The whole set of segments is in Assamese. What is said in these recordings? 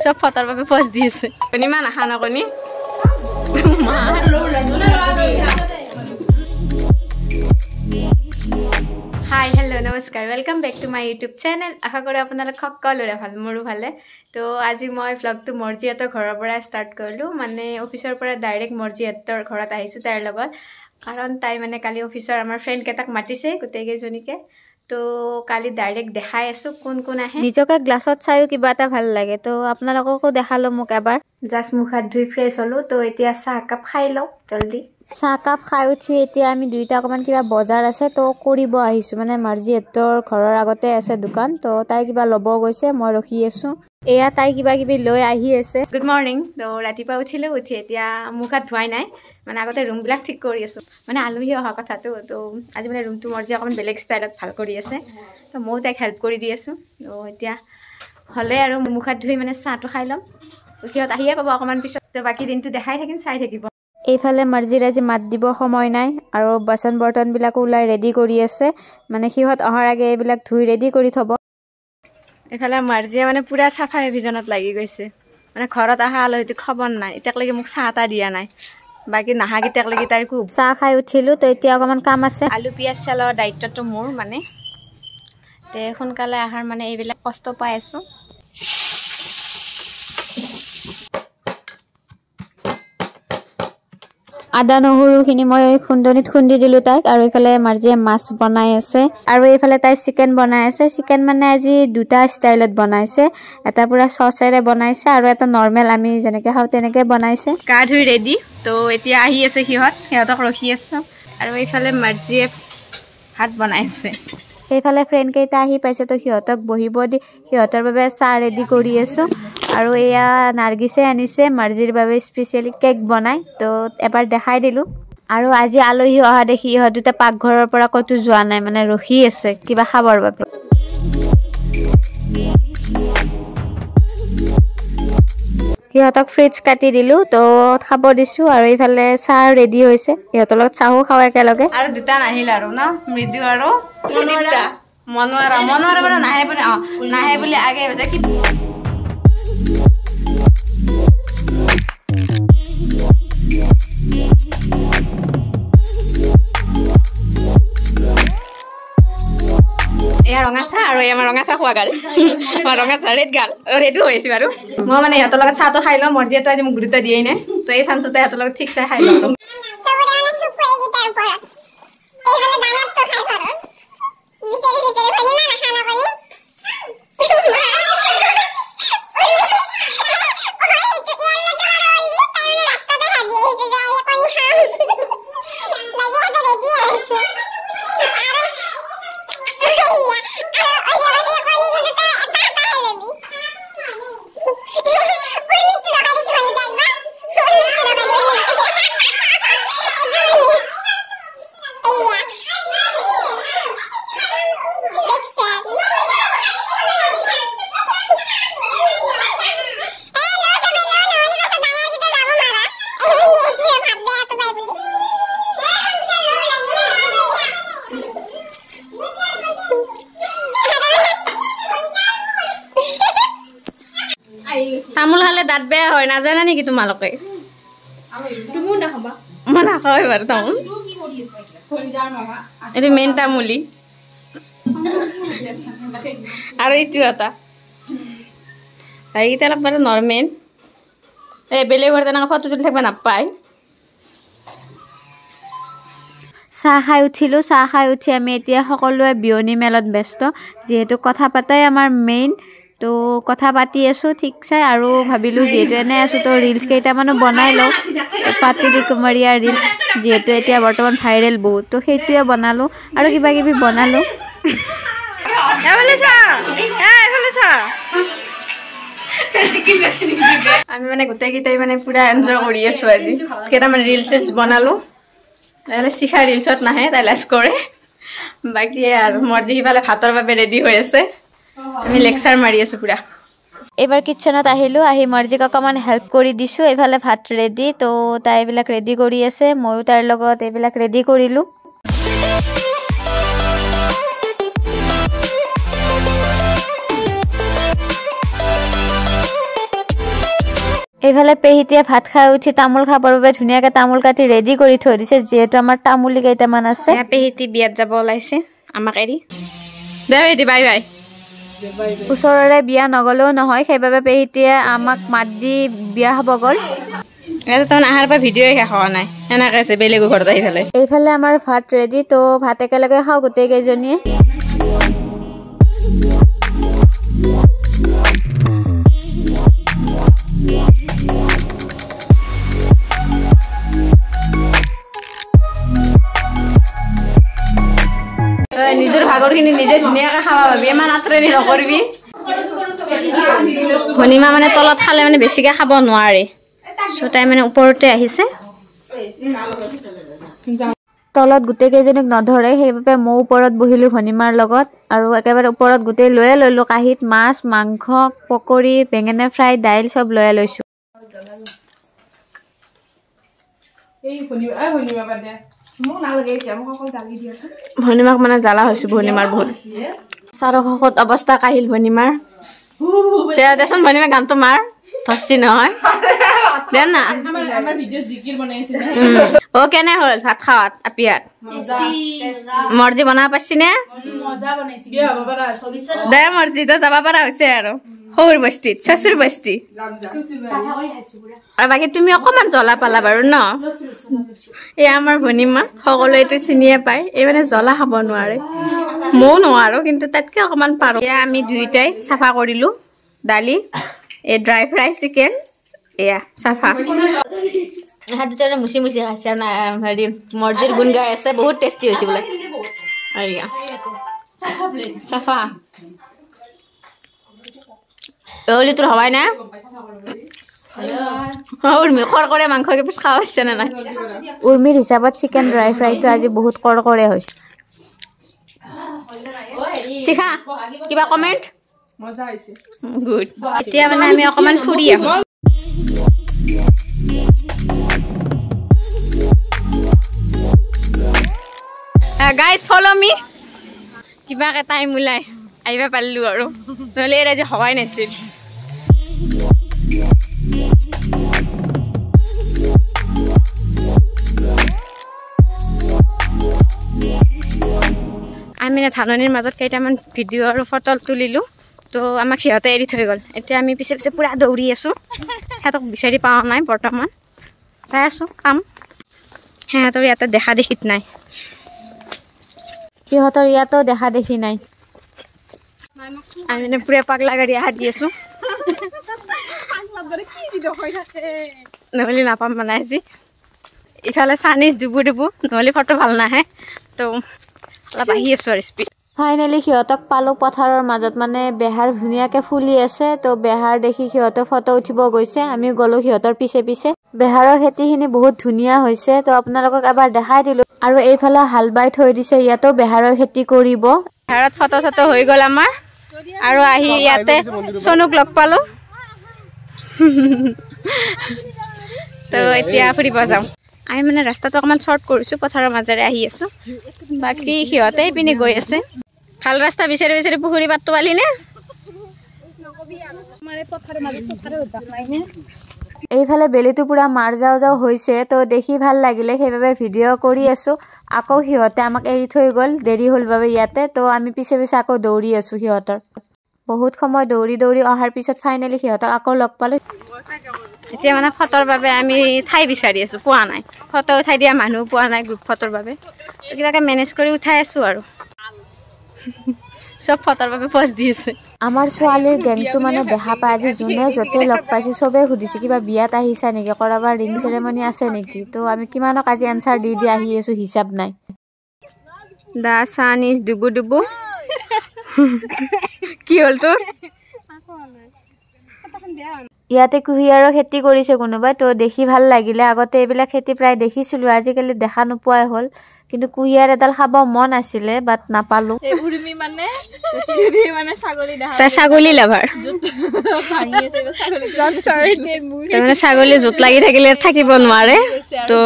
চব ফটোৰ বাবে পজ দি আছে। ইমান আশা নকনি। হাই হেল্ল' নমস্কাৰ, welcome back to my YouTube channel. আশা কৰোঁ আপোনালোক সকলোৰে ভাল, মোৰো ভালে। তো আজি মই ভ্লগটো মৰ্জিহঁতৰ ঘৰৰ পৰা ষ্টাৰ্ট কৰিলোঁ। মানে অফিচৰ পৰা ডাইৰেক্ট মৰ্জিহঁতৰ ঘৰত আহিছোঁ তাইৰ লগত, কাৰণ তাই মানে কালি অফিচৰ আমাৰ ফ্ৰেণ্ডকেইটাক মাতিছে গোটেইকেইজনীকে। তো কালি ডাইৰেক্ট দেখাই আছোঁ কোন কোন আহে। নিজকে গ্লাছত চায়ো কিবা এটা ভাল লাগে, তো আপোনালোককো দেখালোঁ মোক এবাৰ। জাষ্ট মুখ হাত ধুই ফ্ৰেছ হ'লোঁ, তো এতিয়া চাহ একাপ খাই লওঁ জল্দি। চাহকাপ খাই উঠি এতিয়া আমি দুইটা অকণমান কিবা বজাৰ আছে তো কৰিব আহিছোঁ। মানে মাৰ্জিহঁতৰ ঘৰৰ আগতে আছে দোকান, তো তাই কিবা ল'ব গৈছে, মই ৰখি আছোঁ। এয়া তাই কিবা কিবি লৈ আহি আছে। Good morning. তো ৰাতিপুৱা উঠিলোঁ, উঠি এতিয়া মুখ হাত ধোৱাই নাই, মানে আগতে ৰুমবিলাক ঠিক কৰি আছোঁ। মানে আলহী অহা কথাটো, তো আজি মানে ৰুমটো মৰ্জি অকণমান বেলেগ ষ্টাইলত ভাল কৰি আছে, তো ময়ো তাইক হেল্প কৰি দি আছোঁ। তো এতিয়া হ'লে আৰু মুখ হাত ধুই মানে চাহটো খাই ল'ম, সিহঁত আহিয়ে পাব অকণমান পিছত। তো বাকী দিনটো দেখাই থাকিম, চাই থাকিব। এইফালে মাৰ্জিৰ আজি মাত দিব সময় নাই, আৰু বাচন বৰ্তনবিলাকো ওলাই ৰেডি কৰি আছে। মানে সিহঁত অহাৰ আগে এইবিলাক ধুই ৰেডি কৰি থ'ব। এইফালে মাৰ্জিয়ে মানে পূৰা চাফাই অভিযানত লাগি গৈছে। মানে ঘৰত অহা আলহীটোক খবৰ নাই, এতিয়ালৈকে মোক চাহ এটা দিয়া নাই, বাকী নাহাকেইটাকলৈকে তাইৰ খুব। চাহ খাই উঠিলোঁ, তো এতিয়া অকণমান কাম আছে। আলু পিঁয়াজ চালোৱাৰ দায়িত্বটো মোৰ, মানে তে সোনকালে অহাৰ মানে এইবিলাক কষ্ট পাই আছোঁ। আদা নহৰুখিনি মই খুন্দনিত খুন্দি দিলোঁ তাইক। আৰু এইফালে মাৰ্জিয়ে মাছ বনাই আছে, আৰু এইফালে তাই চিকেন বনাই আছে। চিকেন মানে আজি দুটা ষ্টাইলত বনাইছে, এটা পূৰা চচেৰে বনাইছে আৰু এটা নৰ্মেল আমি যেনেকৈ খাওঁ তেনেকৈ বনাইছে। গা ধুই ৰেডি, তো এতিয়া আহি আছে সিহঁত, সিহঁতক ৰখি আছোঁ। আৰু এইফালে মাৰ্জিয়ে ভাত বনাই আছে। সেইফালে ফ্ৰেণ্ডকেইটা আহি পাইছে, তো সিহঁতক বহিব দি সিহঁতৰ বাবে চাহ ৰেডি কৰি আছোঁ। আৰু এয়া নাৰ্গিছে আনিছে মাৰ্জিৰ বাবে স্পেচিয়েলি কেক বনাই, তো এবাৰ দেখাই দিলোঁ। আৰু আজি আলহী অহা দেখি ইহঁত দুটা পাকঘৰৰ পৰা ক'তো যোৱা নাই, মানে ৰখি আছে কিবা খাবৰ বাবে। সিহঁতক ফ্ৰিজ কাটি দিলোঁ, তো খাব দিছোঁ। আৰু এইফালে চাহ ৰেডি হৈছে, সিহঁতৰ লগত চাহো খাওঁ একেলগে। আৰু দুটা নাহিল আৰু ন, মৃদু আৰু মনোৱাৰা। মনোৱাৰা বাৰু নাহে বুলি, অ নাহে বুলি আগে কি এয়া ৰঙা চাহ, আৰু এই আমাৰ ৰঙা চাহ খোৱা গাল, ৰঙা চাহ ৰেড গাল, ৰেডো হৈ আছে বাৰু। মই মানে ইহঁতৰ লগত চাহটো খাই লওঁ, মৰ্জিয়াটো আজি মোক গুৰুত্ব দিয়েই নাই, তো এই চান্সতে ইহঁতৰ লগত ঠিক চাই খাই লওঁ। তামোল খালে দাঁত বেয়া হয়, নাজানা নেকি তোমালোকে? মই নাখাওঁৱে বাৰু তামোল। এইটো মেইন তামোলি, আৰু এইটো এটা এইকেইটা অলপ বাৰু নৰ্মেল। এই বেলেগৰ তেনেকুৱা ফটো তুলি থাকিব নাপায়। চাহ খাই উঠিলোঁ, চাহ খাই উঠি আমি এতিয়া সকলোৱে বিয়নী মেলত ব্যস্ত, যিহেতু কথা পাতাই আমাৰ মেইন। তো কথা পাতি আছোঁ ঠিক চাই, আৰু ভাবিলোঁ যিহেতু এনে আছোঁ তো ৰিলচ কেইটামানো বনাই লওঁ। পাতিলি কুমাৰীয়া ৰিলচ যিহেতু এতিয়া বৰ্তমান ভাইৰেল বহুত, তো সেইটোৱে বনালোঁ আৰু কিবা কিবি বনালোঁ। আমি মানে গোটেইকেইটাই মানে পূৰা এনজয় কৰি আছোঁ আজি। কেইটামান ৰিলচ চিলচ বনালোঁ, শিখা ৰিলচত নাহে, তাই লাজ কৰে। বাকী আৰু মৰ্জি সিফালে ভাতৰ বাবে ৰেডি হৈ আছে, আমি লেকচাৰ মাৰি আছোঁ পুৰা। এইবাৰ কিটচেনত আহিলোঁ, আহি মাৰ্জিক অকণমান হেল্প কৰি দিছোঁ। এইফালে ভাত ৰেডি, তো তাই এইবিলাক ৰেডি কৰি আছে, ময়ো তাইৰ লগত এইবিলাক ৰেডি কৰিলোঁ। এইফালে পেহীটিয়ে ভাত খাই উঠি তামোল খাবৰ বাবে ধুনীয়াকৈ তামোল কাটি ৰেডি কৰি থৈ দিছে, যিহেতু আমাৰ তামোলি কেইটামান আছে। পেহীটি বিয়াত যাব ওলাইছে আমাক এৰি। দে পেহীটি, বাই বাই। ওচৰৰে বিয়া নগ'লেও নহয়, সেইবাবে পেহীটিয়ে আমাক মাত দি বিয়া হ'ব গ'ল। ইয়াতে তাৰমানে অহাৰ পৰা ভিডিঅ'ই শেষ হোৱা নাই, এনেকৈ আছে বেলেগৰ ঘৰত আহি পেলাই। এইফালে আমাৰ ভাত ৰেডি, তো ভাত একেলগে খাওঁ গোটেই কেইজনীয়ে। নিজৰ ভাগৰখিনি নিজে ধুনীয়াকৈ খাব পাবি, ইমান আঁতৰণি নকৰিবি। ভনীমা মানে তলত খালে মানে বেছিকৈ খাব নোৱাৰে, চ' তাই মানে ওপৰতে আহিছে। তলত গোটেই কেইজনীক নধৰে, সেইবাবে ময়ো ওপৰত বহিলোঁ ভনীমাৰ লগত। আৰু একেবাৰে ওপৰত গোটেই লৈয়ে ল'লোঁ, কাঁহীত মাছ, মাংস, পকৰি, বেঙেনা ফ্ৰাই, দাইল চব লৈয়ে লৈছোঁ। ভনীমাক মানে জ্বালা হৈছে, ভনীমাৰ বহুত চাৰশত অৱস্থা কাহিল ভনীমাৰ। দেচোন ভনীমা গানটো মাৰ ধৰছি নহয় দে না। অ কেনে হ'ল ভাত খাৱাত আপিয়াত মৰ্জি বনাব পাৰছি নে? দে মৰ্জি তই যাব পাৰা হৈছে আৰু সৰু বস্তিত, চচুৰ বস্তি। আৰু বাকী তুমি অকণমান জ্বলা পালা বাৰু ন? এই আমাৰ ভনীমা সকলোৱে এইটো চিনিয়ে পায়, এই মানে জ্বলা খাব নোৱাৰে, ময়ো নোৱাৰো কিন্তু তাতকৈ অকণমান পাৰোঁ। এয়া আমি দুয়োটাই চাফা কৰিলোঁ দালি, এই ড্ৰাই ফ্ৰাই চিকেন, এয়া চাফা। দুটাৰে মুচি মুচি খাইছে আৰু হেৰি মৰ্জিৰ গুণ গাই আছে, বহুত টেষ্টি হৈছে বোলে। এয়া চাফা তোৰ হবাই না উৰ্মি কৰকৰে মাংস কেইপিচ খোৱা হৈছে নে নাই? উৰ্মিৰ হিচাপত চিকেন ড্ৰাই ফ্ৰাইটো আজি বহুত কৰকৰে হৈছে। শিখা কিবা কমেণ্ট? গুড। এতিয়া মানে আমি অকণমান ফুৰি আহোঁ। গাইজ ফ'ল' মি। কিবাকে টাইম ওলাই আহিব পাৰিলোঁ আৰু, নহ'লে এই আজি হোৱাই নাছিল। আমি মানে ধাননিৰ মাজত কেইটামান ভিডিঅ' আৰু ফটো তুলিলোঁ, তো আমাক সিহঁতে এৰি থৈ গ'ল। এতিয়া আমি পিছে পিছে পূৰা দৌৰি আছোঁ, সিহঁতক বিচাৰি পোৱা নাই বৰ্তমান, চাই আছোঁ কাম। সিহঁতৰ ইয়াতে দেখা দেখিত নাই, সিহঁতৰ ইয়াতো দেখা দেখি নাই। আমি মানে পূৰা পাগলা গাড়ী অহা দি আছোঁ, নহ'লে নাপাম মানে আজি। ইফালে চানিজ ডুবু ডুবু, নহ'লে ফটো ভাল নাহে, তো অলপ আহি আছোঁ আৰু স্পীড। ফাইনেলি সিহঁতক পালোঁ পথাৰৰ মাজত, মানে বেহাৰ ধুনীয়াকৈ ফুলি আছে, তো বেহাৰ দেখি সিহঁতে ফটো উঠিব গৈছে, আমি গ'লোঁ সিহঁতৰ পিছে পিছে। বেহাৰৰ খেতিখিনি বহুত ধুনীয়া হৈছে, তো আপোনালোকক এবাৰ দেখাই দিলোঁ। আৰু এইফালে হাল বাই থৈ দিছে, ইয়াতো বেহাৰৰ খেতি কৰিব। বেহাৰত ফটো চটো হৈ গ'ল আমাৰ, আৰু আহি ইয়াতে চনুক লগ পালোঁ। তো এতিয়া ফুৰিব যাওঁ। আমি মানে ৰাস্তাটো অকণমান শ্বৰ্ট কৰিছোঁ, পথাৰৰ মাজেৰে আহি আছোঁ, বাকী সিহঁতে এইপিনে গৈ আছে। ভাল ৰাস্তা বিচাৰি বিচাৰি পুখুৰী পাতটো পালি নে? এইফালে বেলিটো পুৰা মাৰ যাওঁ যাওঁ হৈছে, তো দেখি ভাল লাগিলে, সেইবাবে ভিডিঅ' কৰি আছোঁ। আকৌ সিহঁতে আমাক এৰি থৈ গ'ল, দেৰি হ'ল বাবে ইয়াতে, তো আমি পিছে পিছে আকৌ দৌৰি আছোঁ সিহঁতৰ। বহুত সময় দৌৰি দৌৰি অহাৰ পিছত ফাইনেলি সিহঁতক আকৌ লগ পালোঁ। এতিয়া মানে ফটোৰ বাবে আমি ঠাই বিচাৰি আছোঁ, পোৱা নাই। ফটো উঠাই দিয়া মানুহ পোৱা নাই গ্ৰুপ ফটোৰ বাবে, কিবাকৈ মেনেজ কৰি উঠাই আছোঁ আৰু। চব ফটোৰ বাবে পজ দি আছে। আমাৰ ছোৱালীৰ গেংটো মানে দেখা পাই আজি যোনে য'তে লগ পাইছে চবেই সুধিছে কিবা বিয়াত আহিছা নেকি, ক'ৰবাৰ ৰিং চেৰেমনি আছে নেকি। তো আমি কিমানক আজি এনচাৰ দি দি আহি আছোঁ, হিচাপ নাই। দা চান is ডুবু ডুবু। কি হ'ল তোৰ? ইয়াতে কুঁহিয়াৰৰ খেতি কৰিছে কোনোবাই, তো দেখি ভাল লাগিলে। আগতে এইবিলাক খেতি প্ৰায় দেখিছিলোঁ, আজিকালি দেখা নোপোৱাই হ'ল। কিন্তু কুঁহিয়াৰ এডাল খাব মন আছিলে, বাট নাপালো। ছাগলী লাভাৰ, ছাগলী জোত লাগি থাকিলে থাকিব নোৱাৰে। তো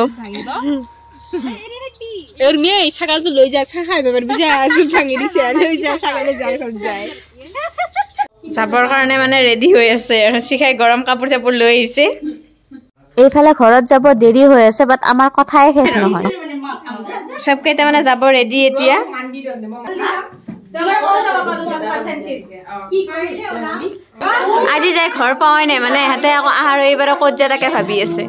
যাবৰ কাৰণে মানে ৰেডি হৈ আছে আৰু শিখাই গৰম কাপোৰ চাপোৰ লৈ আহিছে। এইফালে ঘৰত যাব দেৰি হৈ আছে, বাট আমাৰ কথাই শেষ নহয়। চবকেইটা মানে যাব ৰেডি এতিয়া। আজি যাই ঘৰ পোৱাই নাই, মানে ইহঁতে আকৌ আহাৰ ৰবিবাৰে ক'ত যায় তাকে ভাবি আছে।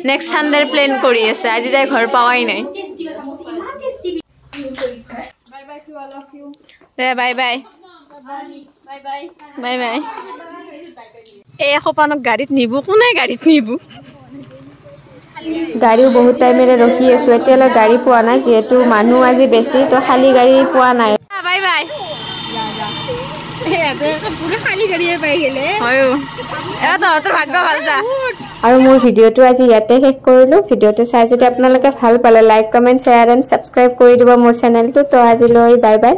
নেক্সট চানডেৰ প্লেন কৰি আছে, আজি যাই ঘৰ পোৱাই নাই। দে বাই বাই বাই বাই। এই সোপানক গাড়ীত নিব, কোনে গাড়ীত নিব? গাড়ীও বহুত টাইমেৰে ৰখি আছোঁ, এতিয়ালৈ গাড়ী পোৱা নাই, যিহেতু মানুহ আজি বেছি, তো খালী গাড়ী পোৱা নাই। Bye bye. আৰু মোৰ ভিডিঅ'টো আজি ইয়াতে শেষ কৰিলোঁ। ভিডিঅ'টো চাই যদি আপোনালোকে ভাল পালে like, comment, share and subscribe কৰি দিব মোৰ চেনেলটো। তো আজিলৈ বাই বাই।